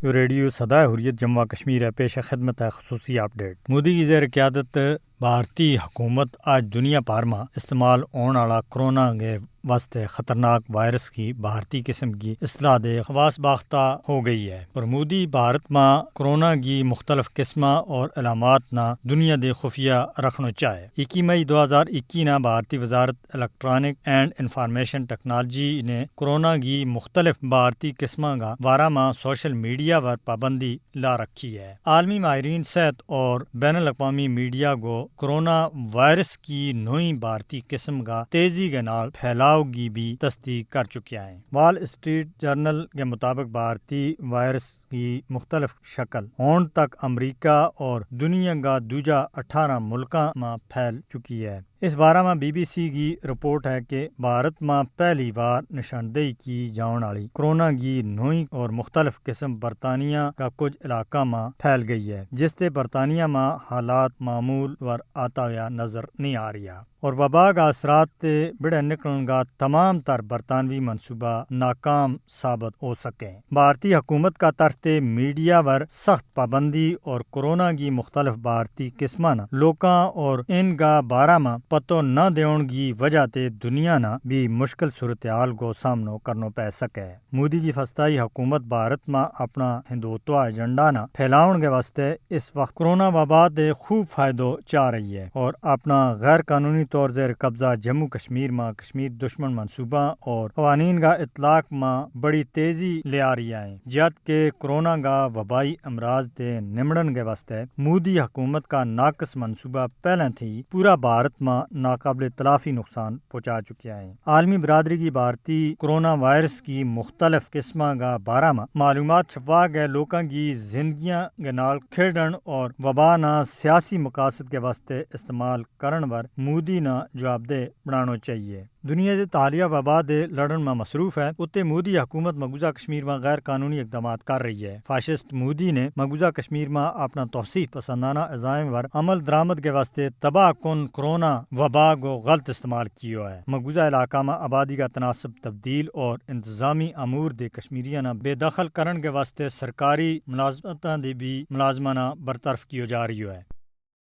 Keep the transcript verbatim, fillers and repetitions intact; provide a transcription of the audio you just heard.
یوہ ریڈیو سدا حریت جموں کشمیر ہے، پیش خدمت ہے خصوصی اپ ڈیٹ۔ مودی کی زیر قیادت بھارتی حکومت آج دنیا بھر ما استعمال ہون آلا کرونا کے واسطے خطرناک وائرس کی بھارتی قسم کی اصلاح دے خواص باختہ ہو گئی ہے، اور مودی بھارت ما کرونا کی مختلف قسمہ اور علامات نا دنیا دے خفیہ رکھنو چاہے۔ اکی مئی دو ہزار اکی نا بھارتی وزارت الیکٹرانک اینڈ انفارمیشن ٹیکنالوجی نے کرونا کی مختلف بھارتی قسمہ کا بارہ ما سوشل میڈیا پر پابندی لا رکھی ہے۔ عالمی ماہرین صحت اور بین الاقوامی میڈیا کو کرونا وائرس کی نوئی بھارتی قسم کا تیزی کے نال پھیلاؤ کی بھی تصدیق کر چکیا ہیں۔ وال اسٹریٹ جرنل کے مطابق بھارتی وائرس کی مختلف شکل ہون تک امریکہ اور دنیا کا دوجا اٹھارہ ملکاں ما پھیل چکی ہے۔ اس بارہ ما بی بی سی کی رپورٹ ہے کہ بھارت ما پہلی وار نشاندہی کی جاؤن آلی کرونا کی نوئی اور مختلف قسم برطانیہ کا کچھ علاقہ ما پھیل گئی ہے، جس تے برطانیہ ما حالات معمول ور آتا ہویا نظر نہیں آ رہیا، اور وبا کا اثرات تے بڑے نکلن کا تمام تر برطانوی منصوبہ ناکام ثابت ہو سکے۔ بھارتی حکومت کا طرف تے میڈیا ور سخت پابندی اور کرونا کی مختلف بھارتی قسمہ نا لوکاں اور ان کا بارہ ما پتو نہ دیون کی وجہ تے دنیا نا بھی مشکل صورتحال کو سامنو کرنو پے سکے۔ مودی کی فستائی حکومت بھارت ما اپنا ہندوتوا ایجنڈا نا پھیلاون کے واسطے اس وقت کرونا وبا تے خوب فائدو چاہ رہی ہے اور اپنا غیر قانونی طور زیر قبضہ جموں کشمیر ما کشمیر دشمن منصوبہ اور قوانین کا اطلاق ما بڑی تیزی لے آ رہی ہیں، جد کہ کرونا کا وبائی امراض تے نمڑن کے واسطے مودی حکومت کا ناقص منصوبہ پہلے تھی پورا بھارت ما ناقابل تلافی نقصان پہنچا چکیا ہیں۔ عالمی برادری کی بھارتی کرونا وائرس کی مختلف قسمہ کا بارہ ما معلومات چھپوا کے لوکاں کی زندگیاں کے نال کھیڈن اور وبا نا سیاسی مقاصد کے واسطے استعمال کرن ور مودی نا جوابدہ بنانو چاہیے۔ دنیا دے تالیہ وبا دے لڑن ما مصروف ہے، اتے مودی حکومت مقبوضہ کشمیر ما غیر قانونی اقدامات کر رہی ہے۔ فاشسٹ مودی نے مقبوضہ کشمیر ما اپنا توسیع پسندانہ عزائم ور عمل درآمد کے واسطے تباہ کن کرونا وبا کو غلط استعمال کیو ہے۔ مقبوضہ علاقہ ما آبادی کا تناسب تبدیل اور انتظامی امور دے کشمیریاں نا بے دخل کرن کے واسطے سرکاری ملازمتاں دے بھی ملازمہ نا برطرف کیو جا رہیو ہے۔